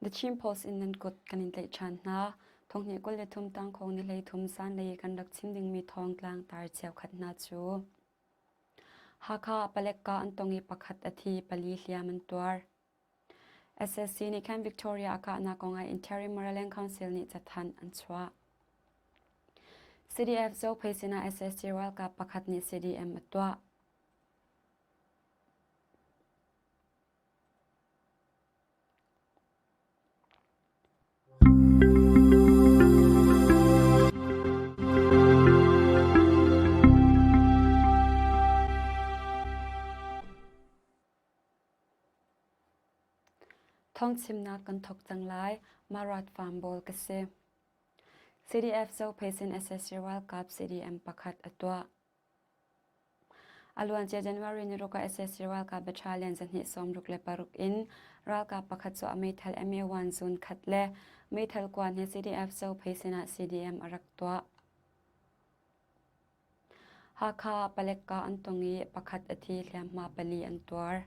The Chin Post in nan kut kan in tlaih ṭhan hna. Thonghnih 23 tangkhawng ni 13 zanlei i kan rak chim dingmi thawngtlang tar cheukhat hna cu Hakha ah palek kah an tong i pakhat a thi, pali hliam an tuar. SSC nih khan Victoria a kahnak kongah Interim Maraland Council nih cathanh an chuah. CDF Zophei sinah SSC ralkap pakhat nih CDM a tuah. Thawngchimnak kan thawk cang lai. Marat Farm Bawl ka si. CDF Zophei sin SSC ralkap CDM pakhat a tuah. A luancia January ni ruk ah sac ralkap battalion 266 in ralkap pakhat cu a meithal MA1 zun khat le meithal kuan he CDF Zophei sinah CDM a rak tuah. Hakha ah palek kah an tong i pakhat a thi, hliamhma pali an tuar.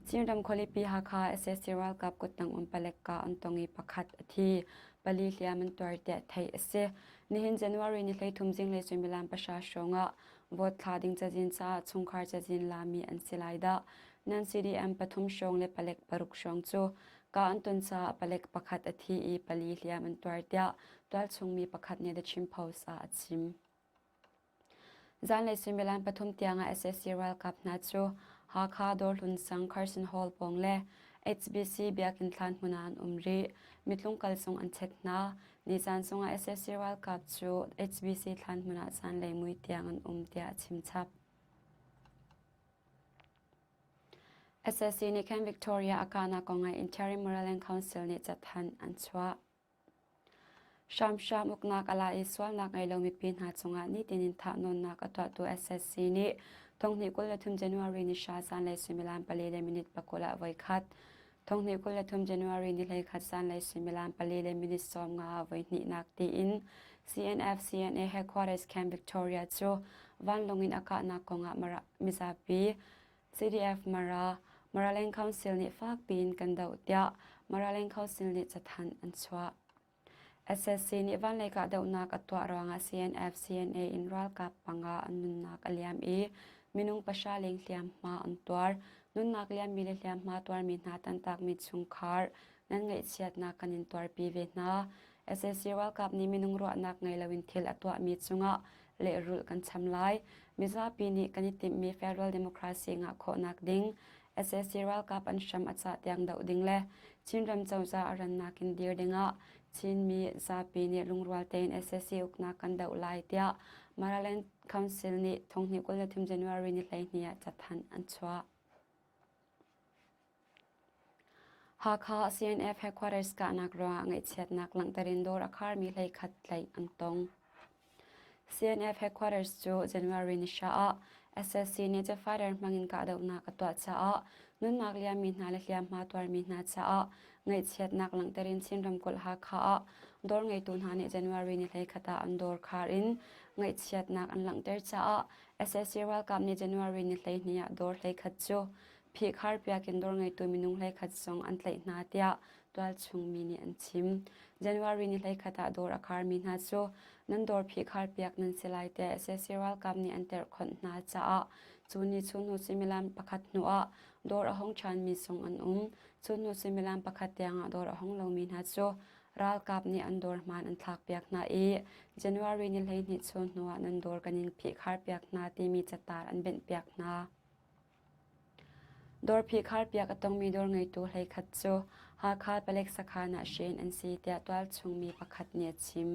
Chinram khualipi Hakha ah sac ralkap kuttang um palek kah an tong i pakhat a thi, pali hliam an tuar tiah theih a si. Nihin January ni 13 zinglei suimilam pahra hrawng ah vote thla ding cazin caah chungkhar cazin lami an si lai dah. Nan CDM pathum hrawng le palek paruk hrawng cu ka an ton caah palek pakhat a thi i pali hliam an tuar tiah tualchung mi pakhat nih The Chin Post ah a chim. Zanlei suimilam pathum tiangah sac ralkap hna cu Hakha Dawrhlun sang Carson Hall pawng le HBC biakinn thlan hmun ah an um rih. Mitlungkal zong an check hna. Nizan zongah sac ralkap cu HBC thlan hmun ah zanlei mui tiang an um tiah a chim chap. Sac nih khan Victoria a kahnak kongah Interim Maraland Council nih cathanh an chuah. Hramhram uknak a la i sualnak ngei lo mipi hna cungah nitin in thahnawnnak a tuahtu sac nih thonghnih 23 January ni hra zanlei suimilam pali le minute pakul ah voikhat, thonghnih 23 January ni 11 zanlei suimilam pali le minute 15 ah voihnihnak tiin CNF CNA Headquarters Camp Victoria cu vanlawng in a kahnak kongah mizapi CDF Mara, Maraland Council nih fakpi in kan doh tiah Maraland Council nih cathanh an chuah. SSC nih vanlei kahdohnak a tuah ruangah CNF CNA in ralkap panga an nunnak a liam i minung pahra leng hliamhma an tuar. Nunnak liammi le hliamhma tuarmi hna tantakmi chungkhar nan ngaihchiatnak kan in tuarpi ve hna. Sac ralkap nih minung ruahnak ngei loin thil a tuahmi cungah lehrulh kan cham lai. Mizapi nih kan i timhmi federal democracy ngah khawhnak ding sac ralkap an hram a cah tiang doh ding le Chinram cozah a rannak in dir dingah Chinmi zapi nih lungrual tein sac uknak kan doh lai tiah Maraland Council nih thonghnih 23 January ni 12 ah cathanh an chuah. Hakha CNF headquarters kahnak ruangah ngaihchiatnak langhter in dawr a kharmi 11 tlaih an tong. CNF headquarters cu January ni hra ah SSC nih fighter hmangin kahdohnak a tuah caah nunnak liammi hna le hliamhma tuarmi hna caah ngaihchiatnak langhter in Chin ramkulh Hakha ah dawr ngeitu hna nih January ni 11 ah an dawr khar in ngaihchiatnak an langhter caah SSC ralkap nih January ni 12 ah dawr 11 cu phihkhar piak in dawr ngeitu minung 11 zong an tlaih hna tiah tualchung mi nih an chim. January ni 11 ah dawr a kharmi hna cu nan dawr phihkhar piak nan si lai tiah sac ralkap nih an terhkhonh hna caah cu ni chunhnu suimilam pakhat hnu ah dawr a hong ṭhanmi zong an um. Chunhnu suimilam pakhat tiangah dawr a hong lomi hna cu ralkap nih an dawr hmaan an thlakpiak hna i January ni 12 chun hnu ah nan dawr kan in phihkhar piak hna timi catar an benhpiak hna. Dawr phihkharpiak a tongmi dawr ngeitu 11 cu Hakha palek sakhan ah hren an si tiah tualchung mi pakhat nih a chim.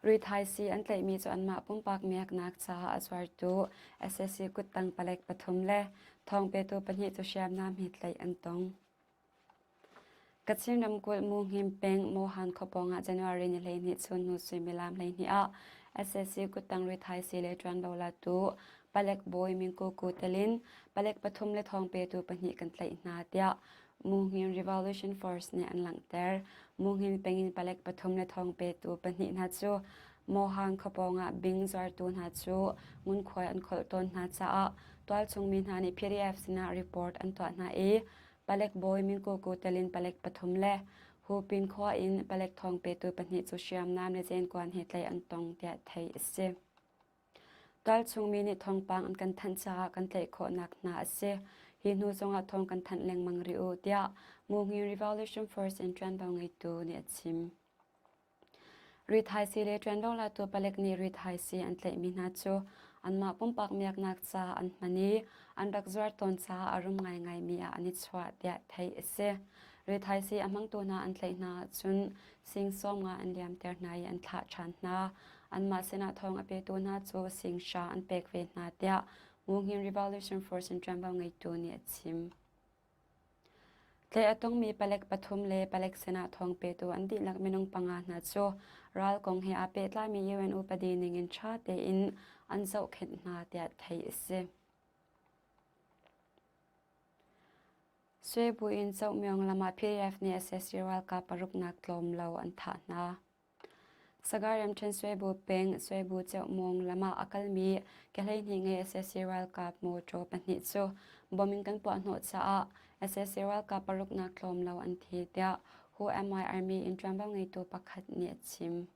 Rithaisii an tlaihmi cu anmah pumpak miaknak caah a zuartu sac kuttang palek pathum le thawngpetu pahnih cu hriamnam he tlaih an tong. Kachin ramkulh Muhngim peng Mohan khuapawng ah January ni 12 chun hnu suimilam 12 ah sac kuttang rithaisii le ṭuanvo latu palek bawi Mingku Ku telin palek pathum le thawngpetu pahnih kan tlaih hna tiah Muhngim Revolution Force nih an langhter. Muhngim peng in palek pathum le thawngpetu pahnih hna cu. Mawhang khua pawngah bing zuartu hna cu ngunkhuai an kholh tawn hna caah tualchung mi hna nih PDF sinah report an tuah hna i palek bawi Minkuku tel in palek pathum le Hupin khua in palek thawng petu pahnih cu hriamnam le zenkuan he tlaih an tong tiah theih a si. Tualchung mi nih thawngpang an kan thanh caah kan tlaih khawhnak hna a si. Hi hnu zongah thawng kan thanh lengmang rih u, tiah Mungin Revolution Force in ṭuanvo ngeitu nih a chim. Rithaisii le ṭuanvo latu palek nih rithaisii an tlaihmi hna cu anmah pumpak miaknak caah an hman i an rak zuar tawn caah a rum ngaingaimi ah an i chuah tiah theih a si. Rithaisii a hmangtu hna an tlaih hna ahcun sing 50 an liamter hna i an thlah ṭhan hna. Anmah sinah thawng a petu hna cu sing hra an pek ve hna tiah Munghin Revolution Force in ṭuanvo ngeitu nih a chim. Tlaih a tongmi palek pathum le palek sinah thawng petu an dihlak minung panga hna cu ral kong he aa pehtlaimi UN upadi ningin ṭha tein an zohkhenh hna tiah theih a si. Swe buin Zohmyong lam ah PDF nih sac ralkap paruknak tlawm lo an thah hna. Sagar ramṭhen Swebu peng Swebu Ceukmawng lam ah a kalmi ke 12 ngei sac ralkap mawṭaw pahnih cu bom in kan puahhnawh caah sac ralkap paruknak tlawm lo an thi tiah Who Am I Army in ṭuanvo ngeitu pakhat nih a chim.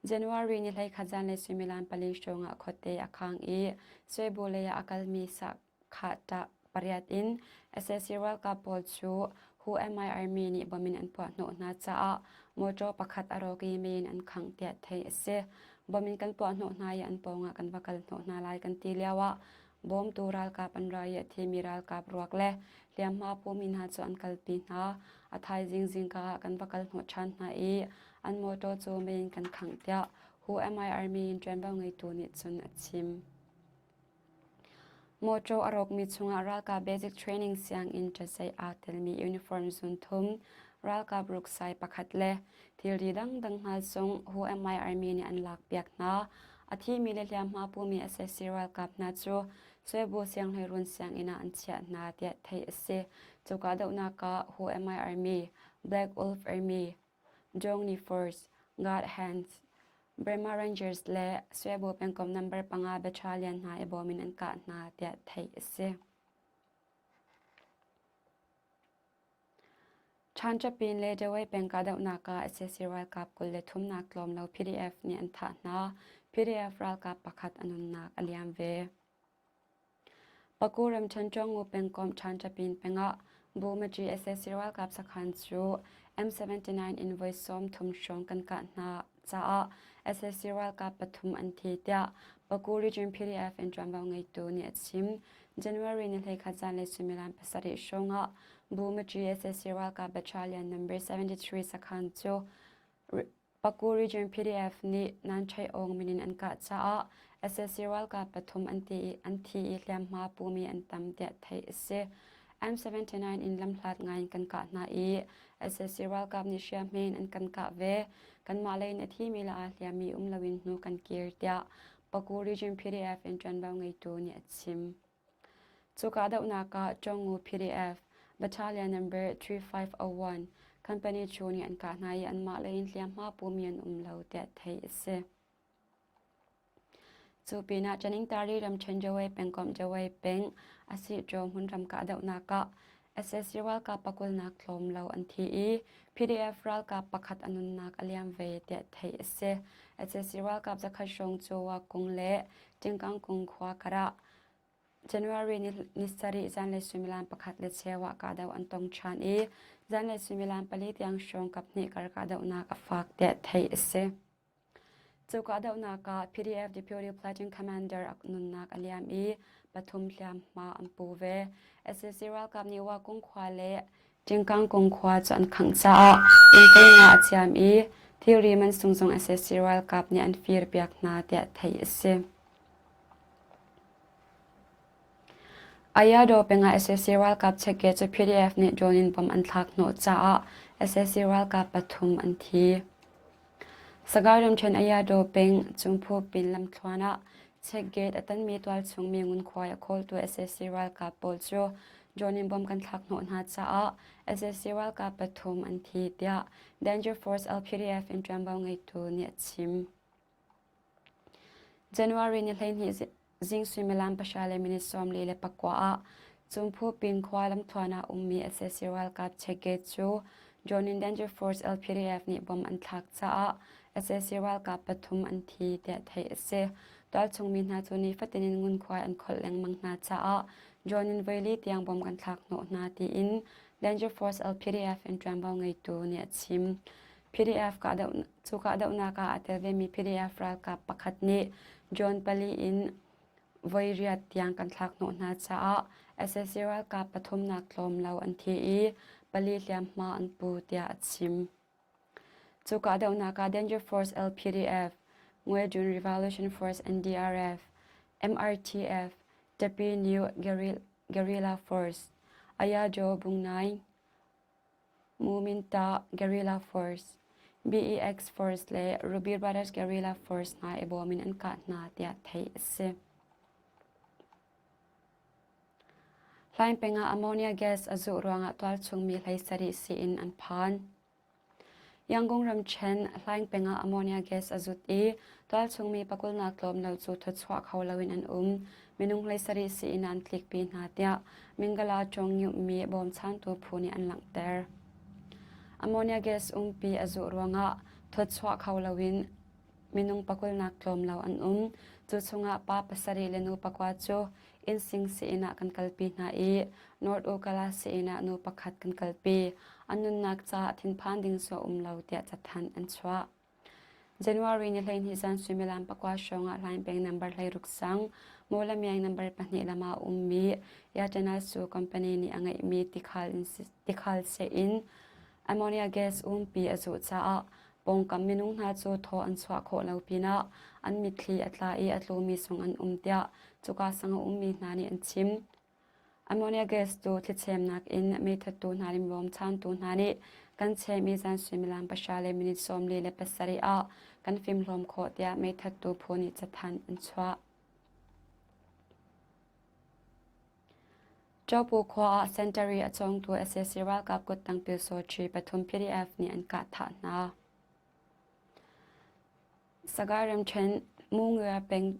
January ni 11 zanlei suimilam pali hrawng ah khuate a khang i Swebu lei ah a kalmi Khah pariat in sac ralkap pawl cu Who Am I Army nih bom in an puahhnawh hna caah mawṭaw pakhat a rawk i mei in an khangh tiah theih a si. Bom in kan puahhnawh hna i an pawngah kan va kal hnawh hna lai kan ti lioah bawmtu ralkap an ra i a thimi ralkap ruak le hliamhma pumi hna cu an kalpi hna. A thaizing zingka ah kan va kal hnawh ṭhan hna i an mawṭaw cu mei in kan khangh tiah Who Am I Army in ṭuanvo ngeitu nih cun a chim. Mawṭaw a rawkmi chungah ralkap basic training sianginn ṭatzei aa telmi uniform zunthum, ralkap ruksai pakhat le thilri dangdang hna zong Who Am I Army nih an lakpiak hna. A thimi le hliamhma pumi sac ralkap hna cu Swebu sianghleiruun sianginn ah an chiah hna tiah theih a si. Cu kahdohnak ah Who Am I Army, Black Wolf Army, Jongni Force, God Hands, Burma Rangers le Swebu pengkomh number panga battalion hna i bawm in an kah hna tiah theih a si. Ṭhanṭapin le Dawei peng kahdohnak ah sac ralkap 23nak tlawm lo PDF nih an thah hna. PDF ralkap pakhat a nunnak a liam ve. Paku ramṭhen Ṭawngu pengkomh Ṭhanṭapin pengah Bumaṭi sac ralkap sakhan cu M79 in voi 30 hrawng kan kah hna caah sac ralkap pathum an thi tiah Paku Region PDF in ṭuanvo ngeitu nih a chim. January ni 11 zanlei suimilam pasarih hrawng ah Bumaṭi sac ralkap Battalion No. 73 sakhan cu Paku Region PDF nih Nan Ṭhei Aung min in an kah caah sac ralkap pathum an thi i hliamhma pumi an tam tiah theih a si. M79 in lamhlat ngai in kan kah hna i sac ralkap nih hriamhme in an kan kah ve. Kanmah lei in a thimi le aa hliammi um loin hnu kan kir tiah Paku Region PDF in ṭuanvo ngeitu nih a chim. Cu kahdohnak ah Ṭawngu PDF Battalion Number 3501 company cu nih an kah hna i anmah lei in hliamhma pumi an um lo tiah theih a si. Cu pinah Ṭaningtari ramṭhen Jawei pengkomh Jawei peng Asihṭaw hmunram kahdohnak ah sac ralkap pakulnak tlawm lo an thi i PDF ralkap pakhat a nunnak a liam ve tiah theih a si. Sac ralkap zakhat hrawng cu Wakung le Ṭingkangkung khua karah January ni sarih zanlei suimilam pakhat le cheu ah kahdoh an tong ṭhan i zanlei suimilam pali tiang hrawng kaphnih kar kahdohnak a fak tiah theih a si. Cu kahdohnak ah PDF Deputy Platoon Commander a nunnak a liam i pathum hliamhma an pu ve. Sac ralkap nih Wakung khua le Ṭingkangkung khua cu an khangh caah innte nga a ciam i thilri mansung zong sac ralkap nih an firpiak hna tiah theih a si. Ayadaw peng ah sac ralkap check cu PDF nih drone in bomb an thlak hnawh caah sac ralkap pathum an thi. Sagaing ramṭhen Ayadaw peng Cungphu pin lamthluan ah check gate a tanmi tualchung mi ngunkhuai a khawltu sac ralkap pawl cu. Drone in bom kan thlak hnawh hna caah sac ralkap pathum an thi tiah Danger Force LPDF in ṭuanvo ngeitu nih a chim. January ni 12 zing suimilam pahra le minute 49 ah Cungphu pin khua lamthluan ah ummi sac ralkap checkgate cu Drone in Danger Force LPDF nih bom an thlak caah sac ralkap pathum an thi tiah theih a si. Tualchung mi hna cu nifatin in ngunkhuai an kholh lengmang hna caah drone in voili tiang bom kan thlak hnawh hna tiin Danger Force LPDF in ṭuanvo ngeitu nih a chim. PDF cu kahdohnak ah aa tel vemi PDF ralkap pakhat nih drone pali in voi riat tiang kan thlak hnawh hna caah sac ralkap pathumnak tlawm lo an thi i pali hliamhma an pu tiah a chim. Cu kahdohnak ah Danger Force LPDF, Ngwedun Revolution Force NDRF, MRTF, Tapi New Guerrilla Force, Ayajo Bungnai, Muminta Guerrilla Force, BEX Force le Ruby Brothers Guerrilla Force hna i bawm in an kah hna tiah theih a si. Hlaing peng ah ammonia gas a zuh ruangah tualchung mi hlei sarih sii-inn an phan. Yangon ramṭhen Hlaing peng ah ammonia gas a zut i tualchung mi pakulnak tlawm lo cu thawchuah kho loin an um. Minung hlei sarih sii-inn ah an tlikpi hna tiah Mingala Ṭawngyuhmi bawmchantu phu nih an langhter. Ammonia gas umpi a zuh ruangah thawchuah kho loin minung pakulnak tlawm lo an um. Cu chungah pa pasarih le nu pakua cu innsing sii-inn ah kan kalpi hna i North Ukala sii-inn ah nu pakhat kan kalpi. An nunnak caah thinphan ding cu a um lo tiah cathanh an chuah. January ni 12 zan suimilam pakua hrawng ah Hlaing peng number 16 sang Mawlamyine number pahnih lam ah a ummi Yatana Su company nih a ngeihmi tikhal seh in ammonia gas umpi a zuh caah pawngkam minung hna cu thaw an chuah khawh lo pinah an mitthli a tla i a tlumi sung an um tiah cuka sang a ummi hna nih an chim. Ammonia gas cu thlichemnak in meithattu hna le bawmchantu hna nih kan chehmi zan suimilam pahra le minute 47 ah kan fimhlawm khawh tiah meithattu phu nih cathanh an chuah. Ṭopu khua ah sentari a cawngtu sac ralkap kuttang Pyusawṭhi pathum PDF nih an kah thah hna. Sagaing ramṭhen Mungya peng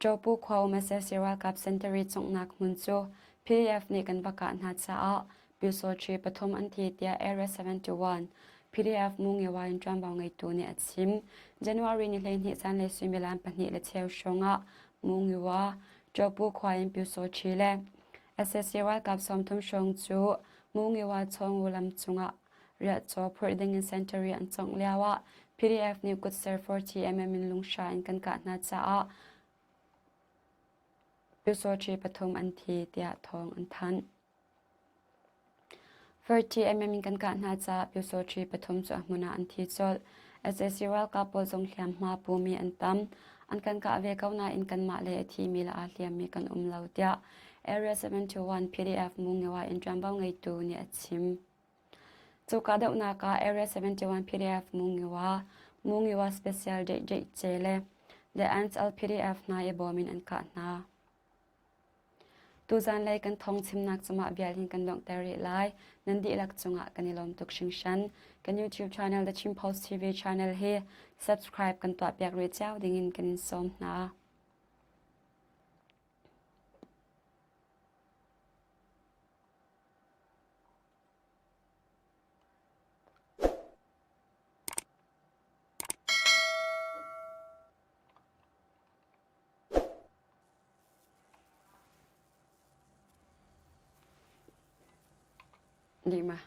Ṭopu khua um sac ralkap sentari conghnak hmun cu PDF nih kan va kah hna caah Pyusawṭhi pathum an thi tiah Area 71 PDF Mungyawa in ṭuanvo ngeitu nih a chim. January ni 12 zanlei suimilam pahnih le cheu hrawng ah Mungyawa Ṭawpu khua in Pyusawṭhi le sac ralkap 30 hrawng cu Mungiwa Chawngu lam cungah riahcaw phurh dingin sentari an cawngh lioah PDF nih kutser 40mm in lunghra in kan kah hna caah Pyusawṭhi pathum an thi tiah thawng an thanh. 30mm in kan kah hna caah Pyusawṭhi pathum cu a hmun ah an thi colh. Sac ralkap pawl zong hliamhma pumi an tam. An kan kah ve ko nain kanmah le a thimi le aa hliammi kan um lo tiah Area 71 PDF Mungewa in ṭuanvo ngeitu nih a chim. Cu kahdohnak ah Area 71 PDF Mungewa, Mungewa Special Deih le The Ants LPDF hna i bawm in an kah hna. Tuzanlei kan thawngchimnak cu mah vial hin kan donghter rih lai. Nan dihlak cungah kan i lawm tuk hringhran. Kan YouTube channel The Chin Post TV channel hi subscribe kan tuahpiak rih cio dingin kan in sawm hna. Dih ma?